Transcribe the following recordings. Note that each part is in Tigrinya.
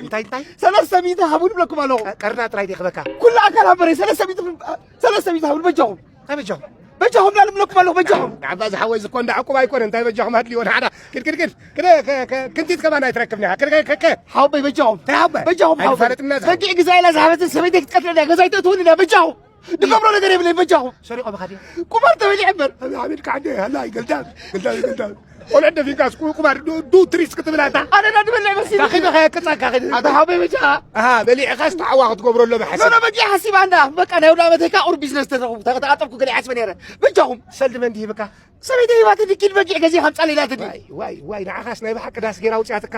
እንታይ እንታይ? ሰለስተ ሚእቲ ሃቡኒ ብለኩም ኣለኹ። ቀርና ጥራይ ዲኽበካ? ኩሉ ኣካል ሃበረ። ሰለስተ ሚእቲ፣ ሰለስተ ሚእቲ ሃቡኒ በጃኹም። እንታይ በጃኹም? በጃኹም ዳል ብለኩም ኣለኹ በጃኹም። ንዓባ ዝሓወይ ዝኮ እንዳ ዕቁብ ኣይኮነ እንታይ በጃኹም ኣድልዮ ንሓዳ። ክድ ክድ ክድ ክድ። ክንቲት ከማን ኣይትረክብኒ። ክድ ክድ ክድ። ሓወይ በጃኹም። እንታይ ሓወይ? በጃኹም ሓወይ። ኣይፋለጥና እዛ። በጊዕ ግዛ ኢላ ዝሃበትን ሰበይተይ ክትቀትለና ገዛይ ተእትውልና በጃኹም። ድገብሮ ነገር የብለይ በጃኹም። ሰሪቆ ብኻ ድየ? ቁማር ተበሊዐ እምበር። ኣቤት ካዕደ ሃላይ ገልዳም ገልዳም ገልዳም። ቆልዑ ደፊንካስ ቁ- ቁማር ዱ- ዱ ትሪስ ክትብላታ። ኣነ ና ድበልዕ መሲሉ። ካኺ ዶ ከየቅጻ ካኺ ዶ? ኣታ ሓወይ በጃ። ኣሃ በሊዕኻስ ተዓዋ ክትገብሮ ኣሎ ብሓሰብ። ኖ በጊዕ ሓሲባ እንዳ በቃ ናይ ወዳ መተካ ቁር ቢዝነስ ተረኹ ተቃጠብኩ ገለ ሓስበ ነረ። በጃኹም። ሰልዲ መን ድሂብካ? ሰበይተይ ሂባትኒ ኪድ በጊዕ ገዚእ ከምጻ ኢላትኒ። ዋይ ዋይ ዋይ ንዓኻስ ናይ ብሓቂ ዳስ ጌራ ኣውጽኣትካ።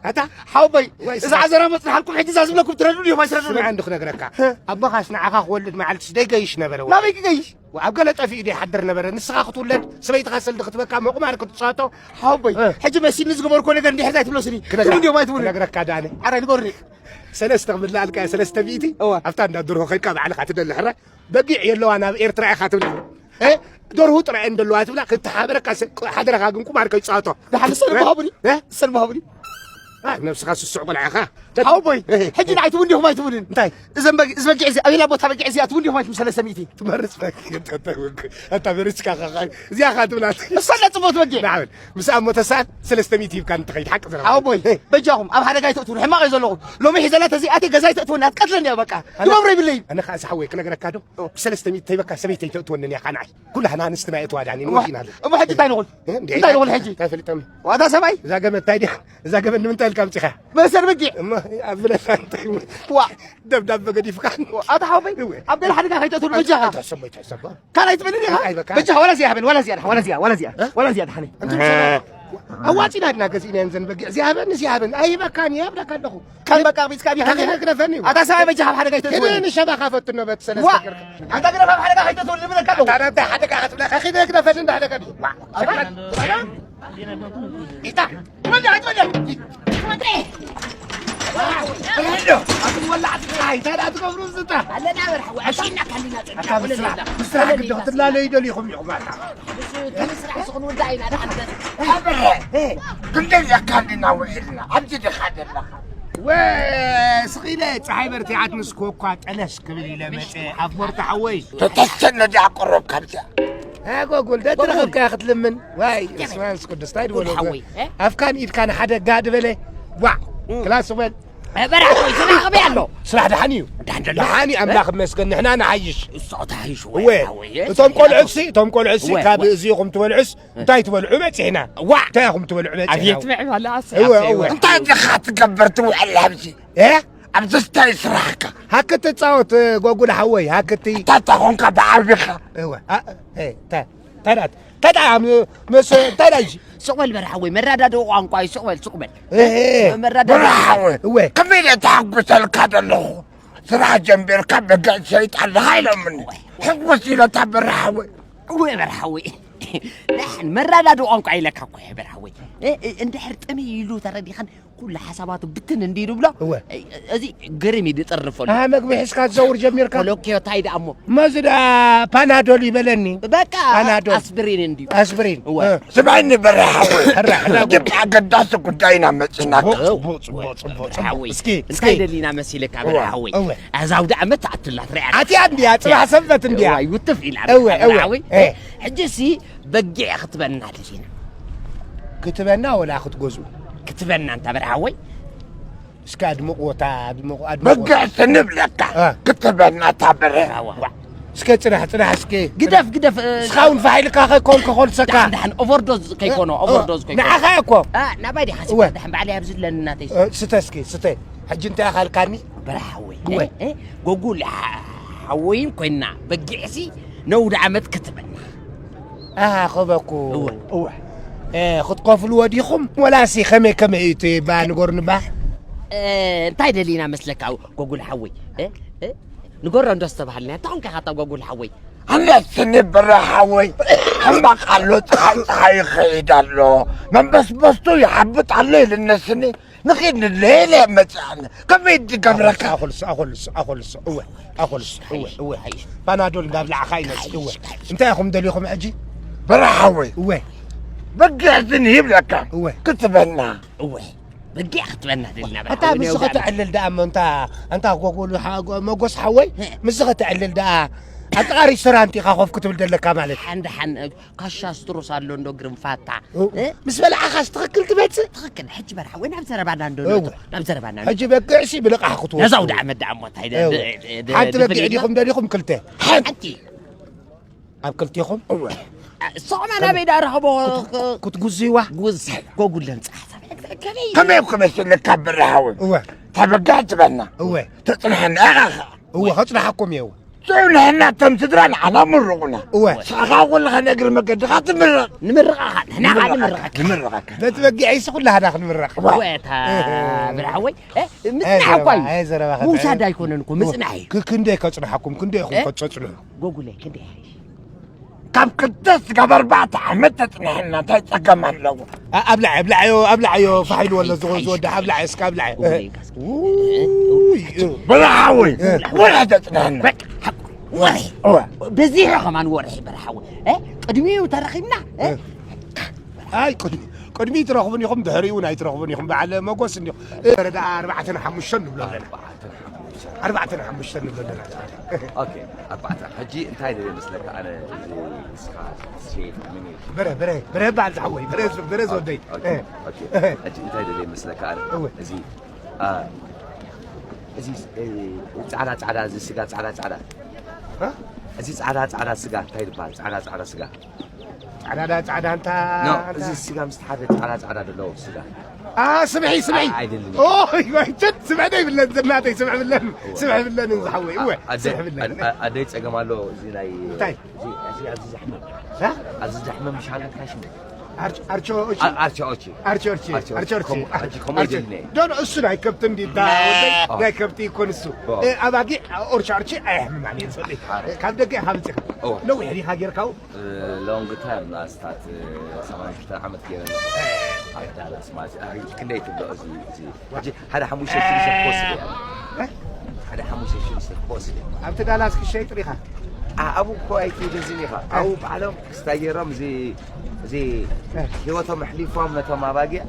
ኣታ ሓወይ ዋይ እዛ ስማ- ዓዘራ መጽናሓልኩም ሕጂ እዛ ዝብለኩም ትረድኡ ዲኹም ኣይትረድኡን? ስምዓ እንዲ ክነግረካ። ኣቦኻስ ንዓኻ ክወልድ መዓልትስ ደይገይሽ ነበረ ወ- ናበይ ክገይሽ? ኣብ ገለ ጠፊኡ ደይሓድር ነበረ ንስኻ ክትውለድ ሰበይትኻ ሰልዲ ክትበካ መቁማር ክትጻወቶ። ሓወይ እ። ሕጂ መሲልኒ ዝገበርኮ ነገር እንዲሕር ኣይትብሎስኒ። ክነግረካ- ትብሉ እንዲኹም ኣይትብሉ። ክነግረካ ዳነ። ኣረ ንገሩኒ። ሰለስተ ክብላለካ ሰለስተ ሚእቲ እወ። ኣብታ እንዳ ድርሆ ከይድካ ባዕልኻ ትደሊ ሕረ። በጊዕ የለዋ ናብ ኤርትራ ኢኻ ትብላ። እ? ደርሁ ጥራይ እንደለዋ ትብላ ክትሓበረካ ሰ- ሓደራኻ ግን ቁማር ከይጻወቶ። ደሓን ሰልሚ እ? ሃቡኒ። እ? ሰልሚ ሃቡኒ። አ፣ ነብስኻ ስሱዕ ቆልዓ ኢኻ። ሓወቦይ፣ እ። ሕጂ ንዓይ ትውን ዲኹም ኣይትውንን? እንታይ? እዘን በጊ- እዚ በጊዕ እዚ ኣበላ ቦታ በጊዕ እዚ ኣትውን ዲኹም ኣይትም ሰለስተ ሚእቲ? ትመርጽ በጊዕ፣ እንተ- እንተ- እንተ መሪጽካ ኸ- እዚኣ ኻ ትብላ? እሳ እንዳ ጽቡቕቲ በጊዕ። ንዓበል፣ ምስ ኣሞ ተሳል ሰለስተ ሚእቲ ሂብካ እንትኸይድ ሓቂ ዘረባ። ሓወቦይ፣ እ። በጃኹም ኣብ ሓደጋ ኣይተእትውኒ፣ ሕማቕ እዩ ዘለኹም። ሎሚ ሒዘላ ተዘይኣትየ ገዛይ ተእትወኒ፣ ኣትቀትለኒ እያ በቃ። ኣነ- ክገብሮ ይብለይ። ኣነ ኸኣ ዝሓወይ ክነግረካ ዶ? ኦ። ብሰለስተ ሚእቲ ተይበካ ሰበይተይ ተእትወኒ እያ ኸኣ ንዓይ። ኩላህና ኣንስትና የእትዋ ዳኒ፣ እሞ፣ ወዲእና ኣለና። እሞ ሕጂ እንታይ ንኹን? እ፣ እንዴ፣ እንታይ ንኹን ሕጂ? እንታይ ፈሊጦም? ዋታ ሰብኣይ? እዛ ገመድ እንታይ ድያ? እዛ ገመድ ንምንታይ ኢልካ ኣምጺኻ? መእሰር በጊዕ። እሞ፣ ኣብለካ እንታይ? ዋ። ደብዳበ ገዲፍካ? ዋ፣ ኣታ ሓወይ፣ እወ። ኣብ ገለ ሓደጋ ከይተእትወሉ በጃኻ። ኣይተሰቦ፣ ኣይተሰቦ። ካልኣይ ትበልኒ ኢኻ? ኣይ፣ በቃ። በጃኻ፣ ዋላ እዚኣ በል፣ ዋላ እዚኣ፣ ዋላ እዚኣ፣ ዋላ እዚኣ። እ? ዋላ እዚኣ ድሓነይ። እንትን ሰባ-፣ ኣዋጺና ድና ገዚእናየን ዘን በጊዕ። እዚኣ በን፣ እዚኣ በን። ኣይበካን እየ፣ ኣብለካ ኣለኹ። ከም በቃ ቢጽካ ቢኻ ኣኺለ ግደፈኒ። ኣታ ሰብኣይ በጃኻ ኣብ ሓደጋ ኣይተእትወኒ። ግን ንሸባኻ ፈትኖ በት ሰለስተ ዋ! ገርካ። ኣንታ ግደፍ ኣብ ሓደጋ ከይተትወኒ ዝብለካ ኣለኹ። ኣታ ነታ ሓደጋ ክትብላ፣ ኣኺለ ግደፈኒ እንዳ ሓደጋ ድዩ? ዋ! ኣታ ኣታ ኢታ ትመልያ፣ ኣይትመልያ። ትመልያ። ዋ! ሄሎ፣ ኣቱም ወላዕቲ ጥራይ፣ እንታይ ደኣ ትገብሩ ዝታ? ኣለና በርሓ፣ ዋ፣ ኣታ ኣሽና ካሊና ኣታ ጸኒሓ፣ ብስራሕ፣ ወለላ። ብስራሕ ወለላ። ግዲ ክትላለዩ ይደልዩኹም ኢኹም ኣታ። ምስ፣ ምስ ስራሕ ስኹን ውዳእ ኢና ደኣ ንገዝ። ኣበረ፣ እ፣ ክንደይ እያ ካሊና ውዒልና? ኣብዚ ዲኻ ዘለኻ? ወ-፣ ስኺለ፣ ጸሓይ በርቲዓት ምስ ኮኳ ጠለስ ክብል ኢለ መጸ። ኣፍ ቦርታ ሓወይ። ተተሰነ ድኣ ቀረብ ካብዚኣ። እ፣ ጎጉል፣ ደትረኸብካያ ክትልምን? ዋይ፣ እስማንስ ቅዱስ፣ እንታይ ድበሎ? ሓወይ፣ እ? ኣፍካን ኢድካን ሓደ ጋድ በለ። ዋዕ፣ እ። ክላስ በል። እ፣ በርሓ ሓወይ፣ ስራሕ ከመይ ኣሎ? ስራሕ ደሓን እዩ። ደሓን ዘሎ። ደሓን እዩ፣ ኣምላኽ ይመስገን፣ ንሕና ንሓይሽ። እሱ ተሓይሽ እወ። ወይ ሓወይ፣ እ? እቶም ቆልዑትሲ፣ እቶም ቆልዑትሲ፣ እወ፣ ካብ እወ። እዚ ኢኹም ትበልዑስ፣ እንታይ ትበልዑ በጺሕና? ዋዕ! እንታይ ኢኹም ትበልዑ በጺሕና? ኣብየት ምዕባለ ኣሰይ፣ እወ፣ ኣሰይ፣ እወ። እወ። እንታይ ዲኻ ትገብር ትውዕል ኣብዚ? እ? ኣብዚ እንታይ ስራሕካ? ሃክቲ ትጻወት፣ ጎጉል ሓወይ፣ ሃክቲ። እንታይ ተኾንካ ብዓቢኻ? እወ። ኣ-፣ እ፣ ተ-፣ ተዳት-፣ ተዳ-፣ ም-፣ ምስ፣ እንታይ ደኣ እዚ? ስቕ በል በርሓ ሓወይ፣ መረዳድኢ ቋንቋ እዩ፣ ስቕ በል፣ ስቕ በል። እ፣ እ። መረዳድኢ በርሓ ሓወይ፣ እወ። ከመይ ኢለ ተሓጒሰልካ ዘለኹ? ስራሕ ጀምቢርካ በጊዕ ትሸይጥ ኣለኻ ኢሎምኒ። ሕጉስ ኢለ እታ በርሓ ሓወይ። እወ በርሓ ሓወይ። ደሓን መረዳድኢ ቋንቋ ኢለካ እኮ እየ በርሓ ሓወይ። እ፣ እ፣ እንድሕር ጥምይ ኢሉ ተረዲኻን ኩሉ ሓሳባቱ ብትን እንዲሉ ብሎ። እወ። እ፣ እዚ ግርም እዩ ዝጥርፈሉ። ኣሃ፣ መግቢ ሒዝካ ትዘውር ጀሚርካ? ኮሎኪዮ ታይ ደኣ እሞ? መዚ ደኣ ፓናዶል ይበለኒ። በቃ ፓናዶል። ኣስፕሪን እንድዩ። ኣስፕሪን። እወ። እ። ስምዓኒ በርሓ ሓወይ። ሕራ፣ ሕራ። ሕጂ ብኣገዳሲ ጉዳይ ኢና መጺእናካ። ጽቡቕ፣ ጽቡቕ፣ ጽቡቕ፣ ጽቡቕ፣ ጽቡቕ። ሓወይ። እስኪ፣ እስኪ። እንታይ ደሊና መሲልካ እወ፣ በርሓ ሓወይ? እወ። እዛ ኣውደ ዓመት ትኣትላ ትሪኣ። ኣትያ እንድያ፣ ጽባሕ ሰንበት እንድያ። እወ፣ ይውትፍ ኢላ እወ፣ በርሓ እወ። ሓወይ። እ። ሕጂ ሲ በጊዕ ክትበና ደሊና። ክትበና ወላ ክትገዝኡ? ክትበና እንታ በርሓ ሓወይ። እስከ ኣድምቕዎ፣ እታ ኣድምቑ፣ ኣድምቑዎ። በጊዕ ስንብለካ፣ እ። ክትበና እታ በርሀ። ኣዋ። እስከ ጽናሕ፣ ጽናሕ እስከ። ግደፍ፣ ግደፍ፣ እ፣ እስኻ እውን ፋሕ ኢልካ ከይኮንካ ኮልሰካ። ደሓን፣ ደሓን፣ ኦቨርዶዝ ከይኮኖ፣ እ፣ ኦቨርዶዝ ከይኮኖ። ንዓኻ እኮ። እ፣ ናባይ ዲኻ እወ። ስጋ፣ ደሓን ባዕለይ ኣብዚ ለኒ ናተይ። እ፣ ስተ እስኪ፣ ስተ። ሕጂ እንታይ ኢኻ ኣልካኒ? በርሀ ሓወይ። እወ። እ፣ እ፣ ጎጉል ሓ-፣ ሓወይን ኮይና፣ በጊዕሲ ነውዲ ዓመት ክትበና። ኣሃ፣ ክበኩ። እወ፣ እወ። እ፣ ክትከፍልዎ ዲኹም? ወላሲ ከመይ ከመይ እዩ እቲ ባ ንገሩኒ ባ? እ፣ እንታይ ደሊና መስለካ ጎጉል ሓወይ? እ፣ እ፣ ንገሮ እንዶ ዝተባሃልና፣ እንታይ ኾንካ ኢኻ እታ ጎጉል ሓወይ? ኣነ ስኒ ብረ ሓወይ፣ ሕማቕ ኣሎ፣ ፀሓይ፣ ፀሓይ ይኸይድ ኣሎ፣ መንበስበስቱ ይሓብጥ ኣሎ ኢልኒ ስኒ፣ ንኺድ ንለይለ መፅኣኒ፣ ከመይ ድገብረካ? ኣኾልሶ፣ ኣኾልሶ፣ ኣኾልሶ፣ እወ፣ ኣኾልሶ፣ እወ፣ እወ። ፓናዶል እንዳብላዕኻ ይመፅእ፣ እወ። እንታይ ኢኹም ደሊኹም ሕጂ? ብረ ሓወይ፣ እወ። በጊዕ ስኒ ይብለካ፣ እወ። ክትበና። እወ። በጊዕ ክትበና ደልና ኣታ ምስዚ ከተዕልል ደኣ እሞ እንታ እንታ ጎጎሉ ሓ- ጎ- መጎስ ሓወይ ምስዚ ከተዕልል ደኣ ኣብ ጥቓ ሬስቶራንት ኢኻ ኮፍ ክትብል ዘለካ ማለት ሓንድ ሓን ካሻ ስትሮስ ኣሎ እንዶ ግርንፋታ ምስ በላዕኻስ ትኽክል ትመጽእ ትኽክል ሕጂ በርሓ ወይ ናብ ዘረባና እንዶ እወ። ናብ ዘረባና እንዶ ሕጂ በግዕሲ ብልቓሕ ክትወ ነዛው ደኣ መዳኣ እሞ እንታይ ደ- እወ። ደ- ደ- ሓንቲ ደ- በጊዕ ድፍን ዲኹም ደሊኹም ክልተ ሓንቲ ኣብ ክልቴኹም ሰቕና ናበይ ዳ ረኸቦ ክትጉዝይዋ ጉዝ ጎጉለን ፃሕሳ ከመይ እኮ መሲለካ ብርሃውን እወ ተበጋዕ ትበና እወ ተፅንሐና ኢኻ እወ ከፅንሓኩም እየ እወ ፅንሕና ከም ስድራ ንዓና ምርቑና እወ ስኻ ኩልኻ ነግሪ መገድኻ ትምረቕ ንምርቓኻ ንሕና ኸዓ ንምርቓኻ ንምረቓካ ነቲ በጊዐይሲ ኩላህና ክንምረቕ እወ እታ ብርሃወይ ምፅናሕ እኳ እዩ ምውሳድ ኣይኮነን እኮ ምፅናሕ እዩ ክንደይ ከፅንሓኩም ክንደይ ኢኹም ከፀፅንሑ ጎጉለይ ክንደይ ካብ ክልተ ስጋብ ኣርባዕተ ዓመት ተፅንሐልና እንታይ ፀገም ኣለዎ? ኣብላዕ ኣብላዓዮ ኣብላዓዮ ፋሕ ኢልዎ ኣሎ ዝወደ ኣብላዕ እስከ ኣብላዕ በላሓወይ ወርሒ ተፅንሐልና በዚሑ ከማን ወርሒ በርሓወ ቅድሚኡ ተረኺብና ኣይ ቅድሚ ቅድሚ ትረኽቡን ኢኹም ድሕሪኡ ናይ ትረኽቡን ኢኹም በዓል መጎስ እንዲኹም ረዳ ኣርባዕተን ሓሙሽተን ንብሎ ኣለና ኣርባዕተን ሓሙሽተን ንብሎ ኣለና ኦኬ ኣርባዕተ ሕጂ እንታይ ደለ መስለካ ኣነ እዚ ንስኻ ሴፍ ምን በረ በረ በረ በዓል ዝሓወይ በረ በረ ዝወደይ ኦኬ ኦኬ ሕጂ እንታይ ደለ መስለካ ኣነ እወ። እዚ አ፣ እዚ እ፣ ጻዕዳ ጻዕዳ እዚ ስጋ ጻዕዳ ጻዕዳ እ? እዚ ጻዕዳ ጻዕዳ ስጋ እንታይ ይባሃል? ጻዕዳ ጻዕዳ ስጋ ጻዕዳ ጻዕዳ እንታ ኖ፣ እዚ ስጋ ምስ ሓደ ጻዕዳ ጻዕዳ ዘለዎ ስጋ ኣ ስምዒ ስምዒ ኣ- ኣይደልን። ኦይ ወይ ቸት ስምዒ ዶ ይብለን ዘናተይ ስምዒ ብለን ስምዒ ብለን ዝሓወይ እወ ኣደ- ስምዒ ብለን ኣደ- ኣደይ ጸገም ኣሎ እዚ ናይ እንታይ እዚ እዚ ኣብዚ ዘሕመም እ? ኣብዚ ዘሕመም ምሻለ እንታይ ሽሙ ኣርች- ኣርቾ ኦቺ ኣ- ኣርቻ ኦቺ ኣርች ኦርቺ ኣርች ኦርቺ ኣርች ኦርቺ ከምኡ- ሕጂ ከምኡ ኣርች- ኣይደልን እየ። ዶ ዶ እሱ ናይ ከብቲ እንዲ ዳ ወደይ ኦ። ናይ ከብቲ ይኮን እሱ ኦ። እ፣ ኣባጊዕ ኦርቻ ኦርቺ ኣየሕምማን እየ ዝፈልጥ ኣረ። ካብ ደገ ኢኻ መፂኻ ኦ። ነዊሕ ዲኻ ጌርካው ሎንግ ታይም ላስታት ሰማንያ ሽዱሽተ ዓመት ገይረ ኣለኹ ኣብ ዳላስ ማለት እዩ። ኣረ፣ ክንደይ ትብሎ እዚ እዚ ሕጂ ሓደ ሓሙሽተ ሽዱሽተ ክወስድ እየ ሓደ ሓሙሽተ ሽዱሽተ ክወስድ እየ ኣብቲ ዳላስ ክሸይጥ ዲኻ ኣብኡ እኮ ኣይትሂድ እዚን ኢኻ ኣብኡ ባዕሎም ክስታይ ገይሮም እዚ እዚ ሂወቶም ኣሕሊፎም ነቶም ኣባጊዕ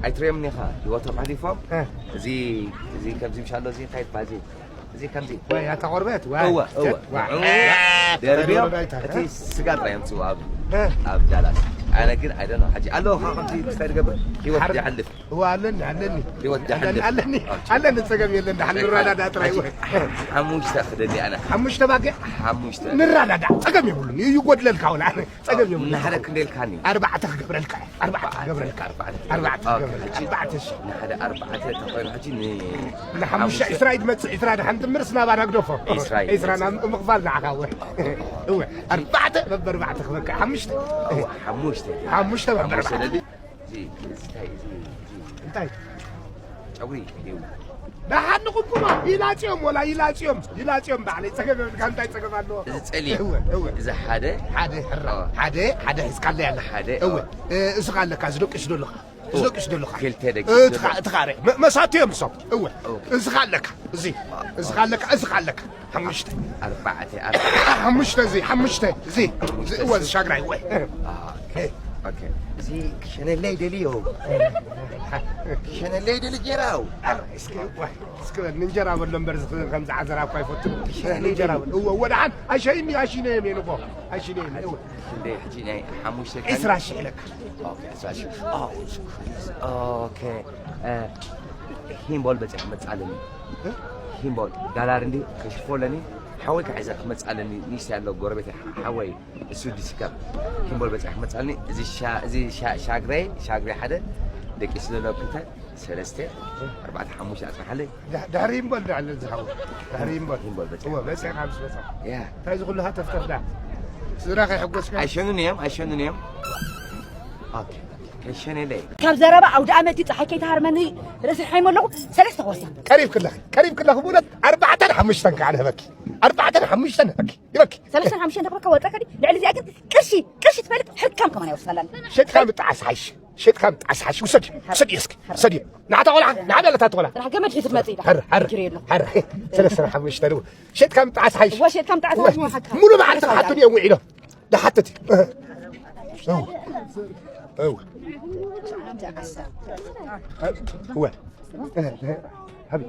ኣይትሪኦም ኢኻ ሂወቶም ኣሕሊፎም እዚ እዚ ከምዚ ምሻሎ እዚ እንታይ ይባሃል እዚ እዚ ከምዚ ወይ ኣታ ቆርበት ወይ እወ እወ ደርብዮም እቲ ስጋ ጥራይ ኣምፅኡ ኣብ ኣብ ዳላስ ኣነ ግን ኣይደኖ ሕጂ ኣለዎ ካብ ከምዚ ክስታይ ዝገብር ሂወት ይሓልፍ እወ ኣለኒ ኣለኒ ህይወት ዳሕልፍ ኣለኒ ኣለኒ ጸገም የለን ዳሕል ንረዳዳ ጥራይ ወይ ሓሙሽተ ክደሊ ኣነ ሓሙሽተ ባገ ሓሙሽተ ንረዳዳ ጸገም የብሉን ይጎድለልካ ወላ ጸገም የብሉን ንሓደ ክንደልካኒ ኣርባዕተ ክገብረልካ ኣርባዕተ ክገብረልካ ኣርባዕተ ክገብረልካ ኣርባዕተ ሺ ንሓደ ኣርባዕተ ተኾይኑ ሕጂ ንሓሙሽተ ዒስራ እዩ ትመፅእ ዒስራ ድሓን ድምር ስናባ ናግደፎ ዒስራ እዩ ዒስራ ናብ ምቕባል ንዓኻ እወ እወ ኣርባዕተ በበርባዕተ ክበካ ሓሙሽተ ሓሙሽተ ሓሙሽተ በበርባዕተ እንታይ ጨጉሪ ደሓን ንኹምኩማ ይላፅዮም ወላ ይላፅዮም ይላፅዮም ባዕለይ ፀገም የብልካ እንታይ ፀገም ኣለዎ እዚ ፀሊም እወ እወ እዚ ሓደ ሓደ ሕራ ሓደ ሓደ ሒዝካለይ ኣለ ሓደ እወ እዚ ካ ኣለካ እዚ ደቂሱ ደለኻ እዚ ደቂሱ ደለኻ ክልተ ደቂ እቲ ካ- እቲ ካረ መ- መሳትዮም እሶም እወ እዚ ካ ኣለካ እዚ እዚ ካ ኣለካ እዚ ካ ኣለካ ሓሙሽተ ኣርባዕተ ኣርባዕተ ሓሙሽተ እዚ ሓሙሽተ እዚ እዚ እወ እዚ ሻግራይ እወ ኦኬ እዚ ክሸነለይ ደልዮ ክሸነለይ ደሊ ጌራው እስኪ በል እንጀራ በሎ እምበር ከምዚ ዓዘራ እኳ ይፈቱ እንጀራ በል እወ እወ ደሓን ኣይሸይኒ ኣይሽነዮም የንቆ ኣይሽነዮም እወ ክንደይ ሕጂ ናይ ሓሙሽተ ዒስራ ሽሕ ኢለካ ኦኬ ዕስራ ሽሕ ኦኬ ሂምቦል በፂሕ መፃለኒ ሂምቦል ዳላር እንዲ ከሽፎ ኣለኒ ሓወይ ክሕዘ ክመፃለኒ ንእሽተይ ኣሎ ጎረቤት ሓወይ እሱ ዲሲካ ሂምቦል በፂሕ ክመፃለኒ እዚ ሻ- እዚ ሻ- ሻግረይ ሻግረይ ሓደ ደቂሱ ዘሎ ክልተ ሰለስተ ኣርባዕተ ሓሙሽተ ኣፅናሓለይ ድሕሪ ይምበል ንዕለል ዝሓወ ድሕሪ ይምበል ይምበል በፂሕ እወ መፅእኻ ምስ መፅኻ ያ እንታይ እዚ ኩሉ ሃተፍተፍ ዳ ስድራ ከይሕጎስካ ኣይሸኑን እዮም ኣይሸኑን እዮም ኦኬ ከሸነለይ ካብ ዘረባ ኣውደ ኣመት እዩ ፀሓይ ከይተሃርመኒ ርእሲ ሓይሞ ኣለኹ ሰለስተ ክወስዳ ቀሪብ ክለኺ ቀሪብ ክለኺ ብእውነት ኣርባዕተን ሓሙሽተን ከዓ ንህበኪ ኣርባዕተን ሓሙሽተን ንህበኪ ይበኪ ሰለስተን ሓሙሽተን ተኽበካ ወፀ ከዲ ልዕሊ እዚኣ ግን ቅርሺ ቅርሺ ትፈልጥ ሕካም ከማን ኣይወስዳላን ሸጥካ ምጣዓስ ሓይሽ ሸጥካ ምጣዓስ ሓይሽ ውሰድ ውሰድ እስኪ ውሰድ ናዕታ ቆልዓ ንዓበለታ ትቆላ ጥራሕ ገመድ ሒዙ ትመፅእ ኢላ ሀር ሀር ሀር ሀር ሰለስተን ሓሙሽተ ሸጥካ ምጣዓስ ሓይሽ ወሸጥካ ምጣዓስ ሓይሽ ሙሉ መዓልቲ ክሓቱን እዮም ውዒሎም ዝሓትት እዩ እወ። እወ። እህ፣ እህ፣ ሃቢ።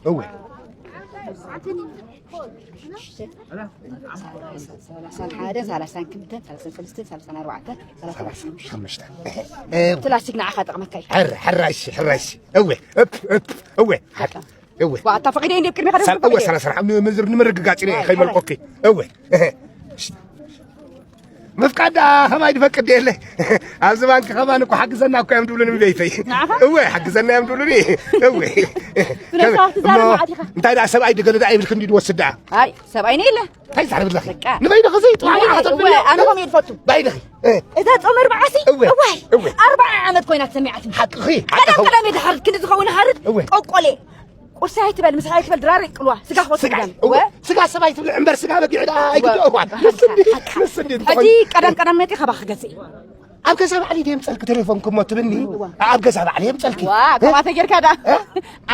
እወ። ሰላሳን ሓደን፣ ሰላሳን ክልተን፣ ሰላሳን ሰለስተን፣ ሰላሳን ኣርባዕተን፣ ሰላሳን ሓሙሽተን። እቲ ላስቲክ ንዓኻ ጠቕመካ እዩ። ሕራ፣ ሕራ፣ እሺ፣ ሕራ፣ እሺ። እወ፣ እፕ፣ እፕ፣ እወ፣ ሓ-፣ እወ። ዋ፣ ኣታ ፈቒደ እንዴ ቅድሚኻ ደስ ሰብ፣ እወ፣ ፈቒደ። ሰላሳ፣ ን-፣ ምዝር-፣ ንምርግጋጽ ኢለ ዋይ፣ ከይመልቆኪ። እወ፣ እህ። ምፍቃድ ደኣ ከማይ ድፈቅድ የለ። ኣብዚ ባንክ ከማን እኮ ሓግዘና እኮ እዮም ድብሉኒ ቤተይ። ንዓኻ? እወ፣ ሓግዘና እዮም ድብሉኒ። እወ። ብነጻ ክትዛረብ እሞ፣ መዓት ኢኻ። እንታይ ደኣ ሰብኣይ ድገለ ደኣ ይብል ክንዲ ድወስድ ደኣ? ኣይ፣ ሰብኣይ ነይ የለ። እንታይ ዛረብ ኣለኺ? በቃ። ንበይንኺ እዚ ጥዋዕ ንበይነይ፣ መዓት እወ፣ ኣቢሉ። ኣነ ከምኡ እየ ዝፈቱ። በይንኺ። እ። እዛ ጾመ ኣርብዓሲ? እወ። እዋይ፣ እወ። ኣርብዓ ዓመት ኮይና ተሰሚዓትኒ። ሓቅኺ፣ ቀደም ሓቅኺ። ቀደም እየ ድሓርድ፣ ክንዲ ዝኸውን ሃርድ፣ እወ። ቆቆሌ። ቁርሲ ኣይትበል፣ ምሳሕ ኣይትበል፣ ድራር ቅልዋ። ስጋ ክወስድ ስጋ፣ ይደሊ። እወ። እወ። ስጋ ሰብ ኣይትብልዕ እምበር ስጋ በጊዕ ደኣ ኣይግድኦ እዋን። ኣታ፣ ኣታ። ምስ እንዲ፣ ምስ እንዲ ሕጂ እንተኾይኑ። ቀደም ቀደም መፂ ካባኺ ገዝእ። ኣብ ገዛ ባዕሊ ድየ ምፀልኪ ቴሌፎን ክሞ ትብልኒ? እዋ። ኣብ ገዛ ባዕሊ እየ ምፀልኪ። ዋ፣ እ? ከምኣ ተጌርካ ደኣ። እ?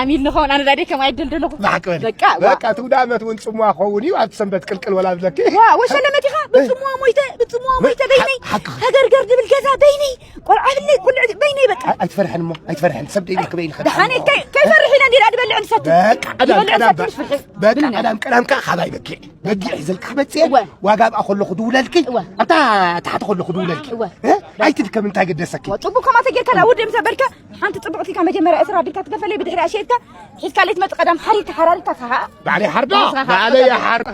ዓሚል ንኸውን ኣነ ዳዴ ከም ኣይደልደለኹ። ብሓቂ በሊ። በቃ፣ ዋ። በቃ፣ እቲ ውዳ ዓመት እውን ጽምዋ ክኸውን እዩ፣ ኣብቲ ሰንበት ቅልቅል ወላ ብለኪ። ዋ፣ ወሸለ መቲኻ፣ እ? ብጽምዋ ሞይተ፣ ብጽምዋ እ? ሞይተ በይነይ። ሓ-፣ ሓቅኺ። ሃገርገር ድብል ገዛ በይነይ። ቆልዓ ብለይ፣ ኩሉ በይነይ በቃ። ኣይ-፣ ኣይትፈርሕን እሞ፣ ኣይትፈርሕን። ሰብ ደይብልኪ በይንኺ። ደሓን ከይ-፣ ከይፈርሕ ኢለ እንዴ ድበልዕ ንሰቲ። በቃ፣ ቀዳም፣ ይበልዕ ቀዳም፣ ሰቲ ሽፍርሒ። በቃ፣ ብልዕ። ቀዳም፣ ቀዳምካ ካባይ በጊዕ። በጊዕ ሒዘልካ ክትመጽእ እየ። እወ። ዋጋ ኣብኣ ከለኹ ድውለልኪ። እወ። ኣብታ ታሕቲ ከለኹ ድውለልኪ። እወ። እ? ኣይትድከም፣ እንታይ ገደሰኪ? እወ፣ ጽቡቕ ከምኣ ተጌርካ ደኣ ውድእ ምስ ኣበልካ፣ ሓንቲ ጽብቕቲ ኢልካ መጀመርያ ዕስራ ኣቢልካ ትከፈለይ፣ ብድሕሪኣ ሸይጥካ፣ ሒዝካ ለይትመጽእ ቀዳም ሓሪርካ ሓራሪካ ትሃ። ባዕለይ ሓርዶ፣ ንስኻ ባዕለይ ሓርዶ። ሓርዶ።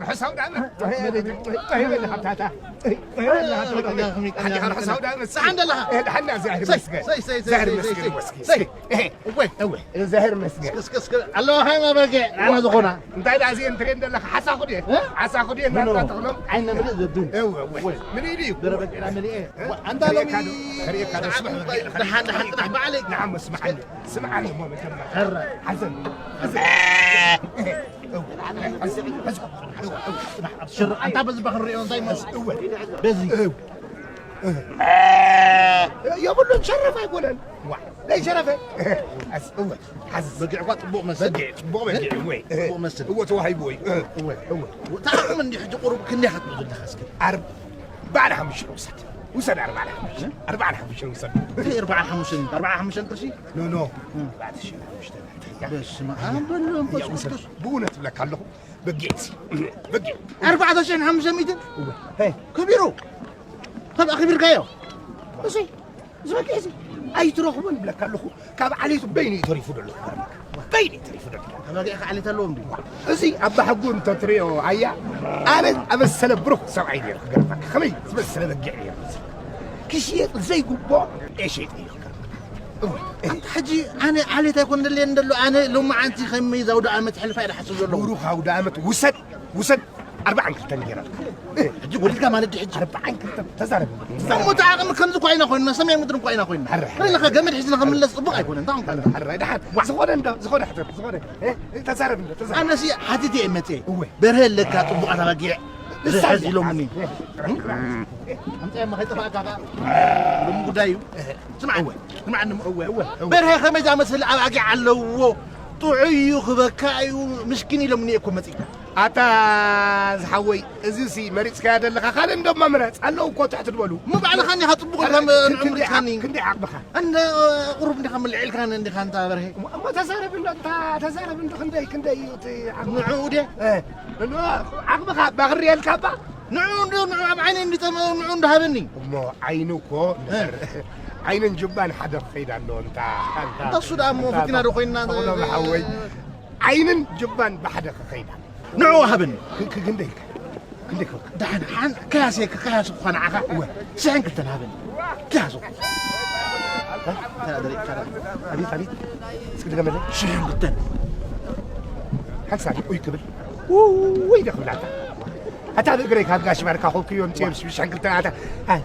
ርሑስ ኣውደ ዓመት። ደሓን ደለኻ? ደሓን፣ እግዚኣብሔር ይመስገን። ሰይ፣ ሰይ፣ ሰይ፣ እግዚኣብሔር ሰይ፣ ይመስገን። ሰይ፣ እስኪ፣ ሰይ። እወ፣ እወ። እግዚኣብሔር ይመስገን። እስከ፣ እስከ፣ እስከ፣ ኣለዋ ኸ መበገ፣ ኣነ ዝኾና። እንታይ ደኣ እዚኤን ትሪኤን ዘለኻ? ሓሳኹ ድየ? እ? ሓሳኹ ድየ? ምኑ? እናጣ ተኽሎም? ዓይነ ምልእ ዘብን። እወ፣ እወ። እወ። ምልእ ድዩ? በረበ ቂራ ምልኤ። እ? ኣንታ ሎሚ ከሪኤካ ዶ? ከሪኤካ ዶ? ስምዕ፣ ደሓን፣ ደሓን ጥራሕ ባዕለይ። ንዓሞ ስምዓኒ። ስምዓኒ እሞ መጀመርያ። ሕረ። ሓዘን። ሕዘ። እወ። ሕዘ። ሕዘ። እወ። ሽር-፣ ኣንታ በዚ በኽንሪኦ እንታይ እሞ? እወ። በዚ። እወ። የብሉን፣ ሸረፍ ኣይኮነን። ዋ፣ ናይ ሸረፈ። ኣስ-፣ እወ፣ ሓዝ። በጊዕ እኳ ጽቡቕ መስል። በጊዕ ጽቡቕ በጊዕ፣ እወ። ጽቡቕ መስል። እወ፣ ተዋሂብዎ እዩ። እወ፣ እወ። እታ ዓቕሚ እንዲህ ሕጂ ቁሩብ ክንደይ ክትብሉ ዘለኻ እስኪ? ኣርባዓን ሓሙሽተን ውሰድ። ውሰድ፣ ኣርባዓን ሓሙሽተን። ኣርባዓን ሓሙሽተን ውሰድ። እንታይ ኣርባዓን ሓሙሽተን? ኣርባዓን ሓሙሽተን ቅርሺ? ኖ፣ ኖ። እም። ኣርባዕተ ሽሕን ሓሙሽተን። በስመ ኣብ ወወልድ ወመንፈስ ቅዱስ። ብእውነት እብለካ ኣለኹ። በጊዕ ሲ፣ በጊዕ። ኣርባዕተ ሽሕን ሓሙሽተ ሚእትን? እወ። ሄይ። ከቢሩ። ካብ ኣኽቢርካዮ። እሺ። እዚ በጊዕ እዚ ኣይትረኽቦን እብለካ ኣለኹ። ካብ ዓሌቱ በይኑ እዩ ተሪፉ ዘሎ። በይኑ እዩ ተሪፉ ዘሎ። ኣባጊዕ ከ ዓሌት ኣለዎም ድዩ? እዚ ኣባ ሕጉ እንተትሪኦ ኣያ፣ ኣነ ኣመሰለ ብሩኽ ሰብኣይ ነይሩ ክገርመካ። ከመይ ዝመሰለ በጊዕ ነይሩ። ክሽየጥ ዘይግብኦ እየ ሸይጠዮ። እወ። ኣንታ ሕጂ ኣነ ዓሌት ኣይኮን ደልየን ደሎ፣ ኣነ ሎማዓንቲ ከመይ እዛ ኣውደ ዓመት ሕልፋ ኢለ ሓስብ ዘለኹ። ብሩኽ ኣውደ ዓመት ውሰድ፣ ውሰድ፣ ኣርባዓን ክልተን ጌራ። ሕጂ ወሊድካ ማለት ድዩ ሕጂ? ኣርባዓን ክልተን ተዛረብ። እሞ እቲ ዓቕሚ ከምዚ እኮ ኣይና ኮይንና፣ ሰማይ ምድሪ እኮ ኣይና ኮይንና። ሕረ፣ ሕረ። ንሕና ገመድ ሒዝና ክንምለስ ጽቡቕ ኣይኮነን፣ እንታይ ኾንካ? ሕረ፣ ሕረ፣ ደሓን። ዝኾነ እንዶ፣ ዝኾነ ሕተት፣ ዝኾነ። እ? ተዛረብ እንዶ፣ ተዛረብ። ኣነሲ ሓቲተ እየ መጽየ። እወ። በርሀ ኣለካ ጽቡቓት ኣባጊዕ። ንሳ ርሕዝ እዚኣ ኢሎምኒ። ሓዝ-፣ ኣምጻዮ እሞ ከይጠፋእካ ከኣ። ሎሚ ጉዳይ እዩ። ስምዓኒ፣ እወ። ስምዓኒ እሞ። እወ፣ እወ፣ እወ። በርሀ ከመይ ዝኣመሰለ ኣባጊዕ ኣለዎ። ጥዑይ እዩ፣ ክበካ እዩ፣ ምስኪን ኢሎምኒ እኮ መጺእካ። ኣታ ዝሓወይ፣ እዚሲ መሪጽካዮ ዘለኻ ካልእ እንዶ እማ ምረጽ። ኣለዉ እኮ ትሕት ዝበሉ። እሞ ባዕልኻ እንዲኻ ጽቡቕ ኢልካ ም-፣ ክንደይ ንዑ ምሪጽካኒ። ዓቕ-፣ ክንደይ ዓቕምኻ? እንደ ቁሩብ እንዲኻ ምልዒ ኢልካኒ እንዲኻ እንታ በርሀ። እሞ፣ እሞ ተዛረብ እንዶ፣ እንታ ተዛረብ እንዶ፣ ክንደይ፣ ክንደይ እዩ እቲ ዓቕምኻ? ንዕኡ ድየ? እ። እንዶ ዓቕምኻ ባኽሪ የልካ እባ? ንዑ እንዶ፣ ንዑ ኣብ ዓይነይ እንዲጠመ-፣ ንዑ እንዳሃበኒ። እሞ ዓይኑ እኮ እ። ዓይንን ጅባን ሓደ ክኸይድ ኣሎ፣ እንታ፣ እንታ፣ እንታ እሱ ደኣ እሞ እንታ ፈቲና ዶ ኮይንና ተኽሎም እ-፣ ሓወይ? ዓይንን ጅባን ብሓደ ክኸይዳ። ንዑ ሃበኒ። ክ-፣ ክ-፣ ክንደይ ኢልካ? ክንደይ ኢልካ? ደሓን፣ ሓን-፣ ከያሰ፣ ከያሰ እኳ ንዓኻ። እወ። ሽሕን ክልተን ሃበኒ። ከያሰ። እንታይ ኣደሪቕካ ደኣ? ኣቤት፣ ኣቤት። እስኪ ድገመለይ። ሽሕን ክልተን። ሓንሳብ ኡይ ክብል። ውይ፣ ዶ ክብል ኣታ። ኣታ ብእግረይ ካብ ጋሽ ባርካ ኮብክዮ ምጽኦም ሽሕን ክልተን ኣታ። ኣይ፣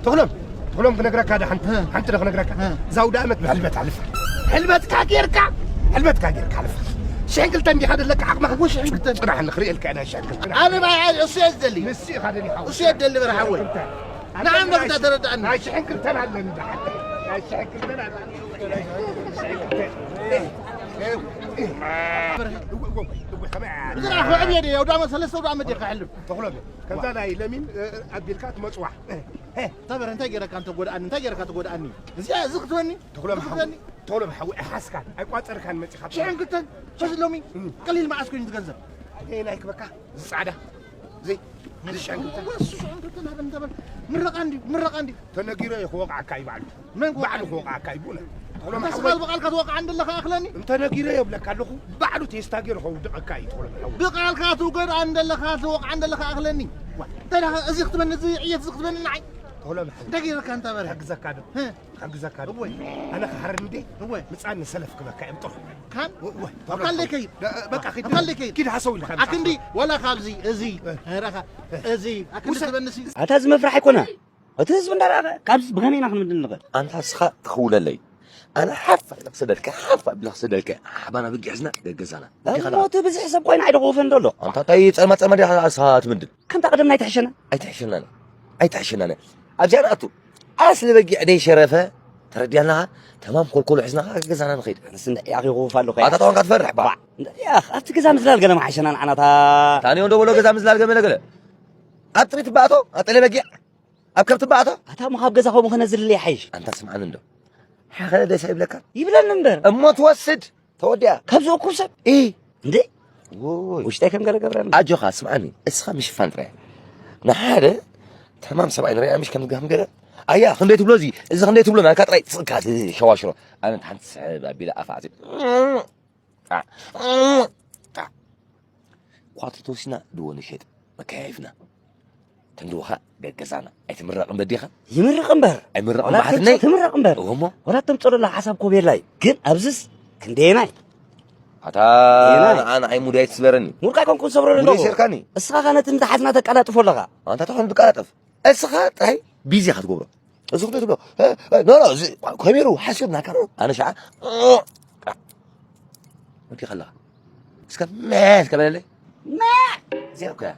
ተኽሎም፣ ተኽሎም ክነግረካ ዶ ሓንቲ፣ እ። ሓንቲ ዶ ክነግረካ? እ። እዛ ኣውደ ኣመት ብሕልበት ኣልፋ። ሕልበትካ ጌርካ፣ ሕልበትካ ጌርካ ኣልፋ። ሽሕን ክልተን እንዲኻ ደለካ ዓቕምኻ? እዎ፣ ሽሕን ክልተን። ጽናሕ ንኽርእየልካ ኢና ሽሕን ክልተን። ኣነ ባይ፣ ኣይ፣ እሱ እየ ዝደሊ። ንሱ ኢኻ ደሊኻ። እሱ እየ ዝደሊ በርሓ ወይ። ኣነ ንዓም ዶ ናይ ክዳ ተረዳእኒ። ናይ ሽሕን ክልተን ኣለኒ ደሓን። ናይ ሽሕን ክልተን ኣለኒ። ሽሕን ክልተን። እዛ ክዕብ እየ ድየ፣ ኣውዳመ ሰለስተ ኣውዳመ ድየ ክሕልፍ። ተኽሎም፣ ከምዛ ናይ ለሚን፣ እ፣ ኣቢልካ ትመጽዋ። እ፣ እ፣ ተበር፣ እንታይ ገይረካ እንተ ጎድኣኒ፣ እንታይ ገይረካ ትጎድኣኒ? እዚኣ፣ እዚ ክትበኒ? ተኽሎም እዚ ሓው-፣ ክትበኒ? ተኽሎም ሓው፣ ኣይሓስካን፣ ኣይቋጸርካን መጺኻ። ሽሕን ክልተን፣ ሕዚ ሎሚ እም። ቀሊል መዓስ ኮይኑ ትገንዘብ? ኣየ ናይ ክበካ፣ እዚ ጻዕዳ። እዚ፣ እዚ ሽሕን ክልተን። ወሱ ሽሕን ክልተን ሃበኒ ተበር። ምረቓ እንድዩ፣ ምረቓ እንድዩ። ተነጊረ እየ ክወቕዓካ እዩ ባዕሉ። መን ክወቕዓኒ? ባዕሉ ክወቕዓካ እዩ ብእውነት። ተኽሎም ኣንታ ሓወይ። ስኻ ብቓልካ ትወቕዓ እንደለኻ ኣኽለኒ? እንተ ነጊረ እየ እብለካ ኣለኹ፣ ባዕሉ ቴስታ ገይሩ ከውድቐካ እዩ ተኽሎም ሓወይ። ብቓልካ ትውገድ እንደለኻ፣ ትወቕዓ እንደለኻ ኣኽለኒ። ዋ፣ እንታይ ደኣ እዚ ክትበኒ፣ እዚ ዕየት እዚ ክትበኒ ንዓይ? ተኽሎም ሓወይ። እንታይ ገይረካ እንታ በረ? ክሕግዘካ ዶ? ህ። ክሕግዘካ ዶ? እወ። ኣነ ክሓርድ እንዴ? እወ። ምጻኒ ሰለፍ ክበካ እዮም ጥሩ። ካን? እወ፣ እወ። ኣብ ካልእ ከይድ። ደ-፣ በቃ ኪድ። ኣብ ካልእ ከይድ። ኪድ ሃሰው ኢልካ ኣክንዲ፣ ወላ ካብዚ፣ እዚ፣ እ። ረኻ፣ እዚ፣ ኣክንዲ እውሰድ። ትበንሲ። ኣታ እዚ መፍራሕ ኣይኮነ። እቲ ህዝቢ እንዳረኣኸ፣ ካብዚ ብኸመይ ኢና ክንምድን ንኽእል? ኣንታ እስኻ ትኽውለለይ። ኣነ ሓፍ ኢለ ክሰደልካ፣ ሓፍ ኣቢለ ክሰደልካ። ሓባና ብጊዕ ሒዝና ገገዛና። እሞ እቲ ብዝሒ ሰብ ኮይና ኣይደ ክወፈን ደሎ? ኣንታ እንታይ ጸልማ ጸልማ ዲኻ እስኻ ትምድን? ከምታ ቀደምና ኣይትሕሸና? ኣይትሕሸናን። ኣይትሕሸናን። ኣብዚኣ ንኣቱ። ኣስሊ በጊዕ ደይ ሸረፈ፣ ተረዲኣና፣ ተማም ኮልኮሎ ሒዝና ገገዛና ንኸይድ። ኣነስ እንድዒ ኣኺ ክወፍ ኣለኹ። ኣታ ተዋንካ ትፈርሕ፣ ባ። ባዕ። እንድዒ ኣኽ፣ ኣብቲ ገዛ ምዝላል ገለ መሓሸና ንዓናታ። ታንዮ እንዶ በሎ ገዛ ምዝላል ገመለ ገለ። ኣብ ጥሪት ባእቶ፣ ኣብ ጠለ በጊዕ። ኣብ ከብቲ ባእቶ? ኣታ እሞ ካብ ገዛ ከምኡ ከነዝልል ይሓይሽ። ኣንታ ስምዓኒ እንዶ። ሓኸለ ደስ ኣይብለካ? ይብለኒ እምበር። እሞ ትወስድ። ተወዲኣ። ካብዚ እኩብ ሰብ? ኢ። እንዴ? ውይ። ውሽጠይ ከም ገለ ገብረኒ። ኣጆኻ፣ ስምዓኒ። እስኻ ምሽፋን ጥራይ። ንሓደ ተማም ሰብኣይ ንሪኣ ምሽ ከም ከም ገለ። ኣያ፣ ክንደይ ትብሎ እዚ? እዚ ክንደይ ትብሎ? ናካ ጥራይ ትስእካ፣ እዚ ሸዋሽሮ። ኣነ ሓንቲ ስሕብ ኣቢለ ኣፋ ዓፂ-፣ ጣዕ፣ ጣዕ። ኳትሪ ተወሲና ድዎ ንሸጥ መከያይፍና። ተንድወኻ ገገዛና። ኣይትምረቕ እምበር ዲኻ? ይምረቕ እምበር። ኣይምረቕ ወላ እምበር ሓትነይ? ትምረቕ እምበር። እወ እሞ። ወላ ተምፀለላ ሓሳብ ኮብ የላይ። ግን ኣብዝስ ክንደየናይ? ኣታ ክንደየናይ? ንዓ ንዓይ ሙዳይ ትስበረኒ። ሙድካ ኣይኮንኩን ሰብሮ ሙዳይ ኣለኹ። ሰርካኒ። እስኻ ኸ ነቲ ምትሓትና ተቀላጥፎ ኣለኻ። ኣንታ ተኾን ትቀላጠፍ። እስኻ ጥራይ ቢዚ ኢኻ ትገብሮ። እዚ ክትብሎ ትብሎ፣ እ፣ እ፣ ኖ፣ ኖ፣ እዚ ከመይ ኢሉ ሓሲብ ናካ ኖ? ኣነ ሸዓ፣ ወዲ ከለኻ። እስከ መ፣ እስከ በለለይ። መ። እዚኣ እኮ እያ።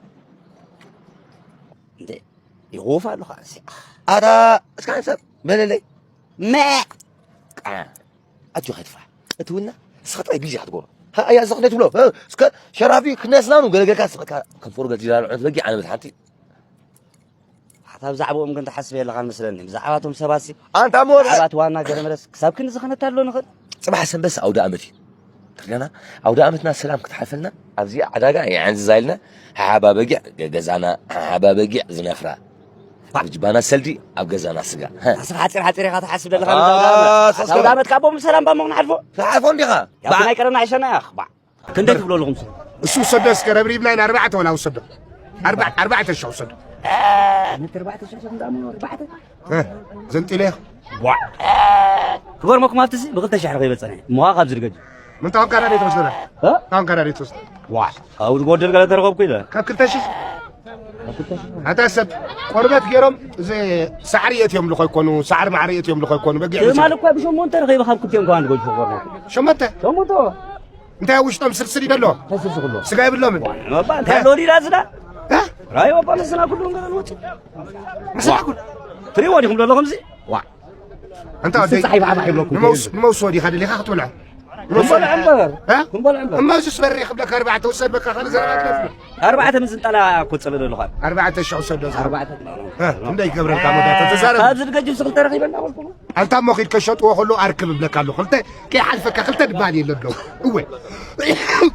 እንደ ይኹፍ ኣለኻ፣ እዚ። ኣታ፣ እስከ ሓንሳብ በለለይ። መ። ቃ። ኣጆኻ ይትፋሕ። እቲ ውና፣ እስኻ ጥራይ ቢዚ ኢኻ ትገብሮ። ሃ፣ ኣያ፣ እዚ ክንደይ ትብሎ? እ፣ እስከ ሸራፊ ክነስናኑ ገለገልካ፣ እስኻ ከም ፎርገ ዚላሉ ዕንት በጊዕ ኣነ መትሓንቲ። ኣታ ብዛዕባኦም ግን ትሓስብ የለኻን መስለኒ። ብዛዕባቶም ሰባትሲ ኣንታ ሞር ብዛዕባ እቲ ዋና ገረመለስ ክሳብ ክንዲ ዝኸነታ ኣሎ ንኽእል። ጽባሕ ሰንበት ኣውደ ኣመት እዩ። ተርዲኣና ኣውደ ኣመትና ሰላም ክትሓልፈልና ኣብዚ ዕዳጋ የዕንዝዛ ኢልና ሓሓባ በጊዕ ገ-፣ ገዛና ሓሓባ በጊዕ ዝነፍራ ኣብ ጅባና ሰልዲ ኣብ ገዛና ስጋ። ሃ። ኣስኻ ሓጺር ሓጺር ኢኻ ትሓስብ ዘለኻ ኣታ ነታ ኣውደ ኣመት። ሰስከ- ኣውደ ኣመት ካቦም ብሰላም ባሞ ክንሓልፎ? ትሓልፎ እንዲኻ? ያው ብዓ- ናይ ቀረና ዕሸና ኢኻ። ባዕ። ክንደይ ትብሎ ኣለኹም? እሱ ውሰዶ እስከ ረብሪብና ኢና ኣርባዕተ ወላ ውሰዶ። ኣርባ-፣ ኣርባዕተ ሻ ውሰዶ። ነቲ ኣርባዕተ ሻ ሰብን ዳሞ ኣርባዕተ? እ፣ ዘንጢለ። ዋ። ክገርመኩም ኣብቲ ሲ ብክልተ ሽሕ ረኺበ ጸኒሐ። እሞ ካብ ዝድገጅ። ምን ታውን ካራ ደይ ተወስደና? እ? ታውን ካራ ደይ ተወስደ? ዋ። ካብ ዝጎደል ገለ ተረኸብኩ ኢለ። ካብ ክልተ ሽሕ? ኣታ ሰብ ቆርበት ገይሮም እዚ ሳዕሪ የትዮም ልኾ ይኮኑ፣ ሳዕሪ ማዕሪ የትዮም ልኾ ይኮኑ፣ በጊዕ ትማል እኮ ብሸሞንተ ረኺበ ካብ ክልቲኦም ከዋን ዝጎጅ ክቆርነኩ። ሸሞንተ? ሸሞንተ። እንታይ ኣብ ውሽጦም ስርስር ይደሎ? ተስርስ ኩሎ። ስጋ የብሎምን? መባ እንታይ ኣሎ ዲዳ ዝዳ? እ? ራይ ወባ መስና ኩሉ እንገለ ወጭ። መስና ኩሉ? ትሪዎ ዲኹም ደሎ ከምዚ? ዋ። ኣንታ ምስ ወደይ፣ ፀሓይ ባዕባዕ ይብለኩም ንመውስ-፣ ከይዱ። ንመውስ ወዲኻ ደሊኻ ክትበልዖ? ክንበልዖ እምበር። እ? ክንበልዖ እምበር። እማ እሱስ በሬ ክብለካ ኣርባዕተ ውሰድ በቃ ካልእ ዘረባ ኣትለፍኒ። ኣርባዕተ ምዝንጠላ እኮ ፅልእ ኣለኻ። ኣርባዕተ ሻዕ ውሰዶ። ኣርባዕተ። እ፣ ክንደይ ይገብረልካ መወዳእታ ተዛረብ። ኣብዚ ዝገጅብ ስኽል ተረኺበና በልኩ። ኣንታ እሞ ኺድ ከሸጥዎ ከሎ ኣርክብ እብለካ ኣለኹ። ክልተ ከይሓልፈካ ክልተ ድበሃል የለ ኣለዉ። እወ።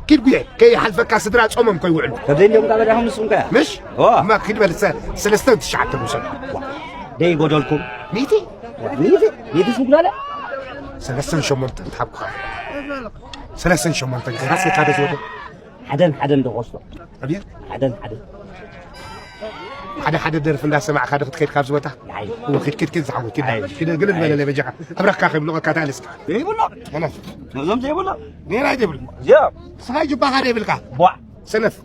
ኪድ ጉየ፣ ከይሓልፈካ ስድራ ጾሞም ከይውዕሉ። ከብዘይ እንዲዮም ካብ በዳኹም ንስኹም ከ? ምሽ? ዋ። እማ ኪድ በል ሰ-፣ ሰለስተ ትሽዓተ ውሰድ። ዋ። ደይ ጎደልኩም? ሚእቲ? ሚእቲ? ሚእቲ ስንኩላለ? ሰለስተን ሸሞንተን ትሓብኩኻ። ሰለስተን ሸሞንተን ከይሓስካ ሓደ ዝወደ። ሓደን ሓደን ዶ ክወስዶ? ኣብየ? ሓደን ሓደን። ሓደ ሓደ ደርፊ እንዳሰማዕካ ዶ ክትከይድ ካብዚ ቦታ? ኣይ። እወ፣ ኪድ፣ ኪድ፣ ኪድ፣ ዝሓወይ፣ ኪድ። ኣይ። ኪድ፣ ግልል በለለይ በጃኻ። ኣብረኽካ ከይብልቐካ ታልስካ። ዘይብሎ። ኣነ። ነዞም ዘይብሎ። ኔራ ዘይብሎ። እዚኦም። ስኻ ጅባኻ ዘይብልካ። ቧዕ። ሰነፍ።